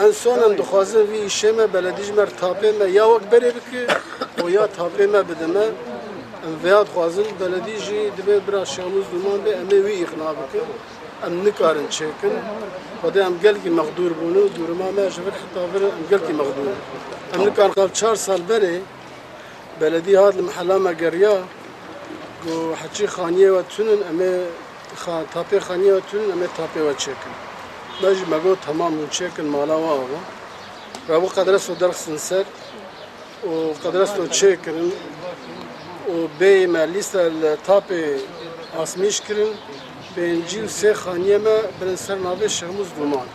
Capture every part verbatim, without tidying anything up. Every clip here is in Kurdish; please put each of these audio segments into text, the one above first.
En son em dixwazin vî îşê me beledî ji me re tapê me ya wek berê bike û ya tapê me bide me. Em vêya dixwazin, beledî jî dibê bira Şêxmûs Dûman bê, em ê wî îqna bikin. Em nikarin çêkin. Xwedê em gelkî mexdûr bûn û dûrima me ji vir heta vir em gelkî mexdûr in. Em nikarin. Qal çar sal berê beledî hat li mehela me geriya, got, heçî xaniyê we tune ne, em ê xa-, tapê xaniyê we tune ne, em ê tapê we çêkin. Me jî me got, temam, hûn çêkin, mala we ava. Rabû qedresto derxistin ser û qedresto çêkirin û bêyî me lîste li tapê asmîş kirin, pêncî û sê xaniyê me birin ser navê Şêxmûs Dûman.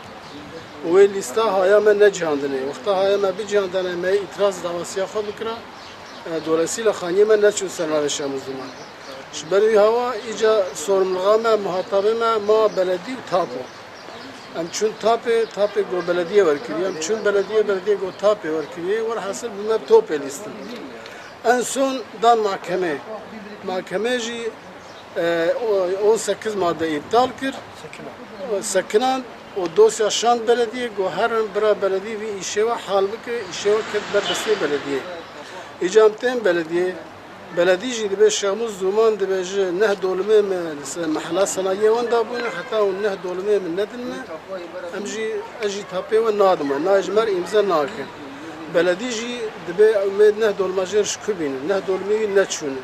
Û wê lîsta haya me necîhandinê. Wexta haya me bicîhandane, me îtiraz dawasiya xwe bikira. E, dolayısıyla xaniyê me neçûn ser navê Şêxmûs Dûman. Ji ber wî hawa îca sorumluluğa me, muhatabê me ma beledî û tapo. Em çûn tapê, tapê got belediyê werkiriye. Em çûn belediyê, belediyê got tapê werkiriye. Werhasil bi me topê lîstin. En son dan mahkemê. Mahkemê jî e, o-, on sekiz madde îptal kir. Sekinan. Sekinan û dosya şand belediyê, got herin bira belediyê vî îşê we hal bike, îşê we ket ber destê belediyê. Îca em tên belediyê, beledî jî dibê Şêxmûs Dûman dibê ji neh dolimê me li se-, mehela senayiyê wenda bûne, heta hûn neh dolimê min nedin me, em jî, ez jî tapê we nadim we, nayê ji me re îmze nake. Beledî jî dibê em ê neh dolima jê re ji ku bînin, neh dolimê wî neçûne.